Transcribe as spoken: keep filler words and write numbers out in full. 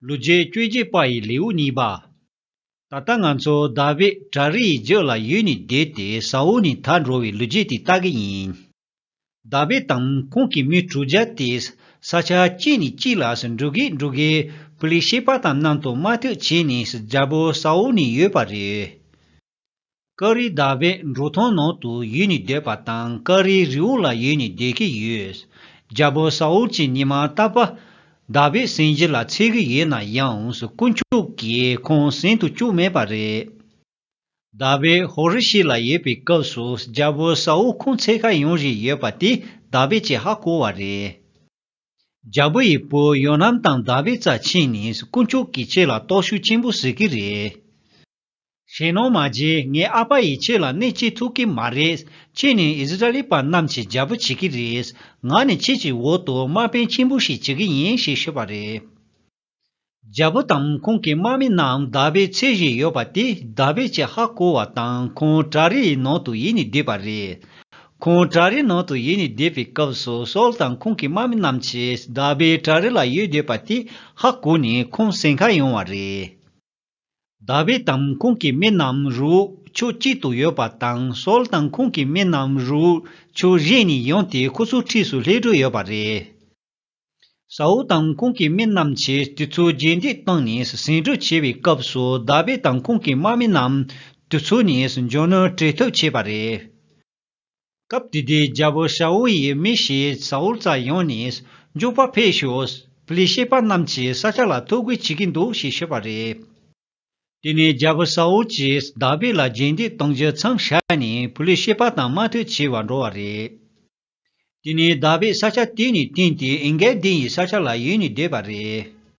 ལོ་རྒྱུས་བཅོ་བརྒྱད་པ་ཡི་ལེའུ་གཉིས་པ། ད་ལྟ་ང་ཚོ་དཱ་བིད་བྲག་རི་ཡི་རྒྱུད་ལ་ཡོད་ནས་བསྡད་དེ་ས་ཨུལ་ནས་ཐར་འགྲོ་བའི་ལོ་རྒྱུས་དེ་ལྟ་གི་ཡིན། དཱ་བིད་དང་ཁོང་གི་མི་དྲུག་བརྒྱ་དེ་ས་ཆ་གཅིག་ནས་གཅིག་ལ་འགྲོ་གི་འགྲོ་གི་པི་ལི་ཤེད་པ་དང་མཉམ་དུ་དམག་འཐབ་བྱས་ནས་རྒྱལ་པོ་ས་ཨུལ་ནས་ཡོད་པ་རེད། ཀ་རི་དཱ་བིད་འབྲོག་ཐང་ནང་དུ་ཡོད་ནས་བསྡད་པ་དང་ཀ་རི་རི་བོ་ལ་ཡོད་ནས་བསྡད་ཀྱི་ཡོད། རྒྱལ་པོ་ས་ཨུལ་གྱིས་ཉི་མ་རྟག་པར་དཱ་བིད་སེམས་རྒྱུད་ལ་འཚེར་གྱི་ཡོད་ན་ཡང་དཀོན་མཆོག་གིས་ཁོང་སེམས་དུ་བཅུག་མེད་པ་རེད། དཱ་བིད་ཧོ་རེ་ཤི་ལ་ཡོད་པའི་སྐབས་སུ་རྒྱལ་པོ་ས་ཨུལ་ཁོང་འཚོལ་ག་ཡོང་བཞིན་ཡོད་པ་དེ་དཱ་བིད་ཀྱིས་ཧ་གོ་བ་རེད། རྒྱལ་པོ་ཡི་བུ་ཡོ་ནམ་དང་དཱ་བིད་རྩར་ཕྱིན་ནས་དཀོན་མཆོག་གིས་ཁྱེད་ལ་རྟོག་ཞིབ་ཆེན་པོ་བཟོ་གི་རེད། ཞེད་སྣང་མ་བྱེད། ངའི་ཨ་ཕ་ཡིས་ཁྱེད་ལ་གནོད་བྱེད་ཐུབ་ཀྱི་མ་རེད། ཁྱེད་ནི་ཨིསི་ར་ཨེལ་པ་རྣམས་ཀྱི་རྒྱལ་པོ་བྱེད་ཀྱི་རེད། ང་ནི་ཁྱེད་ཀྱི་འོག་ཏུ་དམག་དཔོན་ཆེན་པོ་ཞིག་བྱེད་ཀྱི་ཡིན་ཞེས་ཤོད་པ་རེད། རྒྱལ་པོ་དང་ཁོང་གི་དམག་མི་རྣམས་དཱ་བིད་འཚོལ་བཞིན་ཡོད་པ་དེ་དཱ་བིད་ཀྱིས་ཧ་གོ་བ་དང་ཁོང་བྲག་རིའི་ནང་དུ་ཡིབ་ནས་བསྡད་པ་རེད། ཁོང་བྲག་རིའི་ནང་དུ་ཡིབ་ནས་བསྡད་པའི་སྐབས་སུ་ས་ཨུལ་དང་ཁོང་གི་དམག་མི་རྣམས་ཀྱིས་དཱ་བིད་བྲག་རི་ལ་ཡོད་བསྡད་པ་དེ་ཧ་གོ་ནས་ཁོང་སེམས་ཁར་ཡོང་བ་རེད། དཱ་བིད་དང་ཁོང་གི་མི་རྣམས་རི་བོ་ཕྱོགས་གཅིག་ཏུ་ཡོད་པ་དང་ས་ཨུལ་དང་ཁོང་གི་མི་རྣམས་རི་བོ་ཕྱོགས་གཞན་ནས་ཡོང་སྟེ་ཁོ་ཚོའི་འཁྲིས་སུ་སླེབས་འགྲོ་ཡོད་པ་རེད། ས་ཨུལ་དང་ཁོང་གི་མི་རྣམས་ཀྱིས་དེ་ཚོ་རྗེས་འདེད་བཏང་ནས་ཟིང་འཁྲུག་བྱས་པའི་སྐབས་སུ་དཱ་བིད་དང་ཁོང་གི་དམག་མི་རྣམས་དེ་ཚོ་ནས་འབྱོར་ནོར་སྤྲད་ཐབས་བྱས་པ་རེད། སྐབས་དེ་དུས་རྒྱལ་པོ་ས་ཨུལ་ཡི་མི་ཞིག་ས་ཨུལ་རྩར་ཡོང་ནས་མགྱོགས་པར་ཕེབས་ཤོག་པི་ལི་ཤེད་པ་རྣམས་ཀྱིས་ས་ཆ་ལ་ཐོ་འགོད་བྱེད་ཀྱི་འདུག་ཞེས་ཤོད་པ་རེད། དེ་ནས་རྒྱལ་པོ་ས་ཨུལ་གྱིས་དཱ་བིད་ལ་རྗེས་འདེད་གཏོང་རྒྱུ་མཚམས་བཞག་ནས་པི་ལི་ཤེད་པ་དང་དམག་འཐབ་བྱེད་པར་འགྲོ་བ་རེད། དེ་ནས་དཱ་བིད་ས་ཆ་དེ་ནས་བཏོན་ཏེ་ཨེན་གེལ་དི་ཡི་ས་ཆ་ལ་ཡིབ་ནས་བསྡད་པ་རེད།